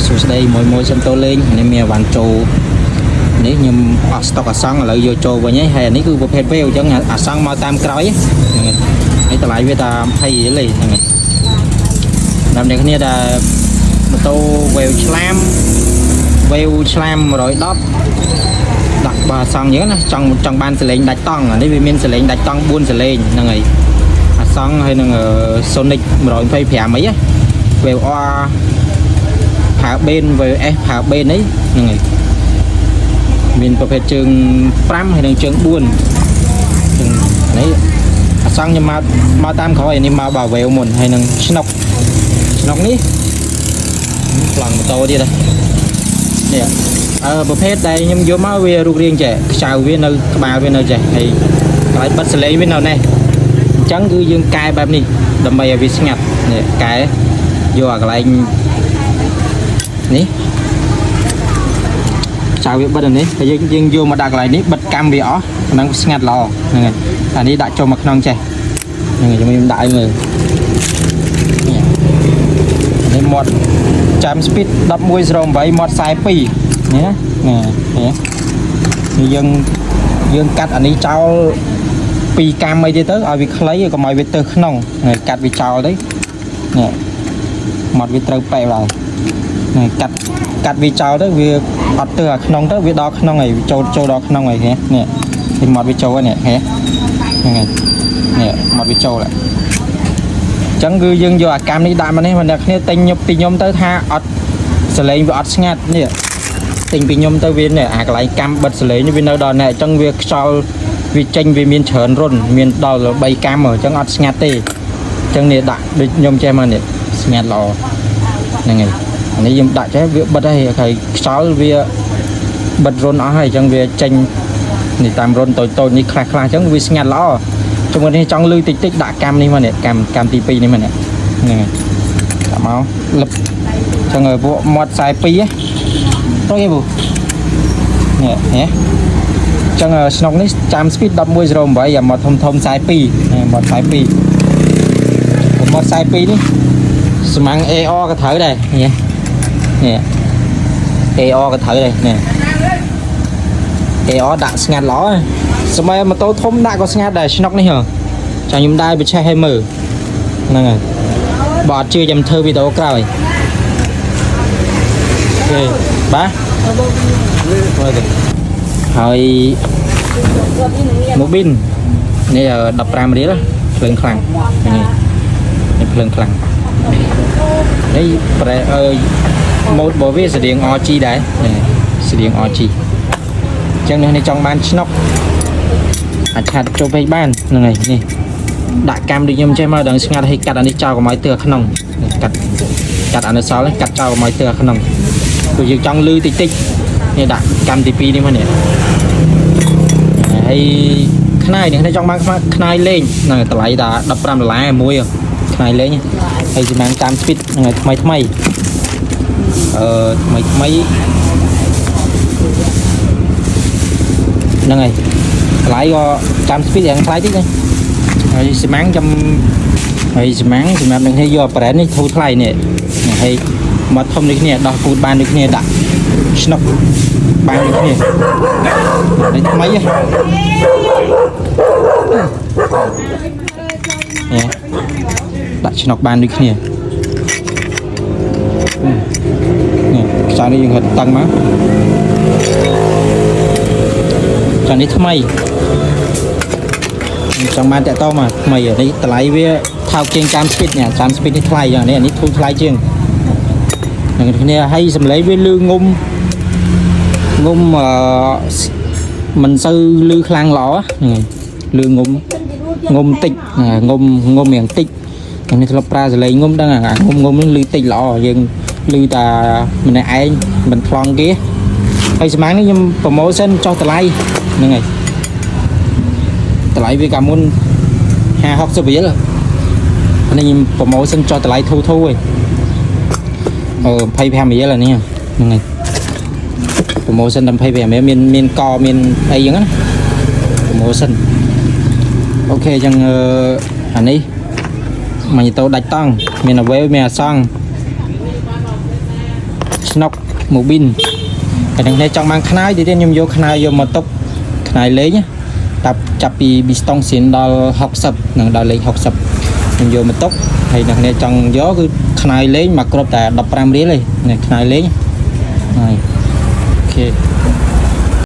សួស្តីមួយមួយសិនតូលេងនេះមានអវ៉ាន់ចូលនេះខ្ញុំអស់ស្តុកអាសង់ឥឡូវយកចូលវិញហើយហើយអានេះគឺប្រភេទវេវអញ្ចឹងអាសង់មកតាមក្រោយហ្នឹងហើយនេះតម្លៃវាតែ20រៀលទេហ្នឹងហើយដល់អ្នកគ្នាដែលម៉ូតូវេវឆ្លាមវេវឆ្លាម110ដាក់បើអាសង់អញ្ចឹងណាចង់ចង់បានសលេងដាច់តង់អានេះវាមានសលេងដាច់តង់4សលេងហ្នឹងហើយអាសង់ហើយនឹង Sonic 125អីណាវេវ R ផាបេន VS ផាបេននេះហ្នឹងហើយមានប្រភេទជើង5ហើយនិងជើង4ជើងនេះអាសង់ខ្ញុំមកមកតាមក្រោយអានេះមកបាវេវមុនហើយនឹងឆ្នុកឆ្នុកនេះប្លង់ម៉ូតូទៀតហ៎នេះអឺប្រភេទដែលខ្ញុំយកមកវារូបរាងចេះខ្ចៅវានៅក្បាលវានៅចេះហើយកន្លែងបិទសលេងវានៅនេះអញ្ចឹងគឺយើងកែបែបនេះដើម្បីឲ្យវាស្ងាត់នេះកែយកអាកន្លែង នេះចៅវាបិទអានេះហើយយើងយើងយកមកដាក់កន្លែងនេះបិទកម្មវាអស់អាហ្នឹងស្ងាត់ល្អហ្នឹងហើយអានេះដាក់ចូលមកក្នុងចេះហ្នឹងហើយខ្ញុំដាក់ឲ្យមើលនេះនេះមាត់ចាំ speed 1108មាត់42នេះណានេះនេះយើងយើងកាត់អានេះចោលពីរកម្មអីទៀតទៅឲ្យវាខ្លីកុំឲ្យវាទៅក្នុងហើយកាត់វាចោលទៅនេះមាត់វាត្រូវប៉ែឡើយ នេះកាត់កាត់វាចោលទៅវាអត់ទៅអាក្នុងទៅវាដល់ក្នុងហើយវាចូលចូលដល់ក្នុងហើយហ៎នេះនេះមាត់វាចូលហើយនេះហ៎ហ្នឹងហើយនេះមាត់វាចូលហើយអញ្ចឹងគឺយើងយកអាកម្មនេះដាក់មកនេះមកអ្នកគ្នាទិញញប់ពីខ្ញុំទៅថាអត់សលេងវាអត់ស្ងាត់នេះទិញពីខ្ញុំទៅវានេះអាកន្លែងកម្មបិទសលេងនេះវានៅដល់នេះអញ្ចឹងវាខ្យល់វាចេញវាមានច្រើនរុនមានដល់3កម្មអញ្ចឹងអត់ស្ងាត់ទេអញ្ចឹងនេះដាក់ដូចខ្ញុំចេះមកនេះស្ងាត់ល្អហ្នឹងហើយ អានេះយើងដាក់ចេះវាបិទហើយហើយខ្យល់វាបិទរុនអស់ហើយអញ្ចឹងវាចេញនេះតាមរុនតូចតូចនេះខ្លះខ្លះអញ្ចឹងវាស្ងាត់ល្អជាមួយនេះចង់លឺតិចតិចដាក់កម្មនេះមកនេះកម្មកម្មទី2នេះមកនេះហ្នឹងហើយដាក់មកលឹបអញ្ចឹងឲ្យពួកមាត់42ហ៎ទៅគេពូនេះនេះអញ្ចឹងស្នុកនេះចាំ speed 1108អាមាត់ធំធំ42នេះមាត់42មាត់42នេះស្មាំង AR ក៏ត្រូវដែរនេះ នេះ AR ក៏ត្រូវដែរនេះ AR ដាក់ស្ងាត់ល្អសម័យម៉ូតូធំដាក់ក៏ស្ងាត់ដែរឆ្នុកនេះហ៎ចាំខ្ញុំដែរបិឆេះឲ្យមើលហ្នឹងហើយបើអត់ជឿចាំធ្វើវីដេអូក្រោយអូខេបាទមើលទៅហើយម៉ូប៊ីននេះ15រៀលភ្លើងខ្លាំងនេះនេះភ្លើងខ្លាំងនេះប្រែអើយ ម៉ូតរបស់វាស្តៀង RG ដែរនេះស្តៀង RG អញ្ចឹងនេះចង់បានឆ្នុកអាចឆាត់ចូលពេកបានហ្នឹងហើយនេះដាក់កម្មដូចខ្ញុំចេះមកដល់ស្ងាត់ឲ្យកាត់អានេះចោលកុំឲ្យទើក្នុងនេះកាត់កាត់អានេះសល់នេះកាត់ចោលកុំឲ្យទើក្នុងព្រោះយើងចង់លឺតិចតិចនេះដាក់កម្មទី2នេះមកនេះហើយខ្នាយនេះចង់បានខ្នាយលេងហ្នឹងតម្លៃតែ15ដុល្លារមួយខ្នាយលេងហើយសម្រាប់តាម speed ហ្នឹងហើយថ្មីថ្មី អឺថ្មីថ្មីហ្នឹងហើយថ្លៃក៏ចាំស្ពីយ៉ាងថ្លៃតិចហ្នឹងហើយស៊ីម៉ាំងចាំហើយស៊ីម៉ាំងសម្រាប់នឹងគ្នាយកប្រេននេះធូរថ្លៃនេះហើយមកធំដូចគ្នាដោះគូតបានដូចគ្នាដាក់ឆ្នុកបានដូចគ្នានេះថ្មីហ៎នេះដាក់ឆ្នុកបានដូចគ្នានេះខ្សែនេះយើងរត់តឹងមកចានេះថ្មីខ្ញុំចង់បានតាក់តមកថ្មីនេះតម្លៃវាថោកជាងចាំ speed នេះចាំ speed នេះថ្លៃយ៉ាងនេះអានេះធូរថ្លៃជាងនឹងគ្នាហើយសំឡេងវាលឺងុំងុំអឺមិនសូវលឺខ្លាំងល្អហ្នឹងហើយលឺងុំងុំតិចងុំងុំយ៉ាងតិចនេះធ្លាប់ប្រើសលេងងុំដឹងអាងុំងុំនឹងលឺតិចល្អយើងលឺតាម្នាក់ឯងមិនថ្លង់គេហើយស្មាននេះខ្ញុំ promotion ចុះតម្លៃហ្នឹងហើយតម្លៃវាកាលមុន50 60រៀលនេះខ្ញុំ promotion ចុះតម្លៃធូរធូរឯងអឺ25រៀលអានេះហ្នឹងហើយ promotion ដល់25រៀលមានមានកមានអីចឹងណា promotion អូខេអញ្ចឹងអឺអានេះម៉ាញ់តូដាច់តង់មានអាវេមានអាសង់ ឆ្នុកមូប៊ីនតែអ្នកនេះចង់បានខ្នើយទីទៀតខ្ញុំយកខ្នើយយកមកទុកខ្នើយលេងណាតាប់ចាប់ពីប៊ីស្តុងស៊ីនដល់60និងដល់លេខ60ខ្ញុំយកមកទុកហើយអ្នកនេះចង់យកគឺខ្នើយលេងមកគ្រប់តែ15រៀលទេនេះខ្នើយលេងហើយ OK។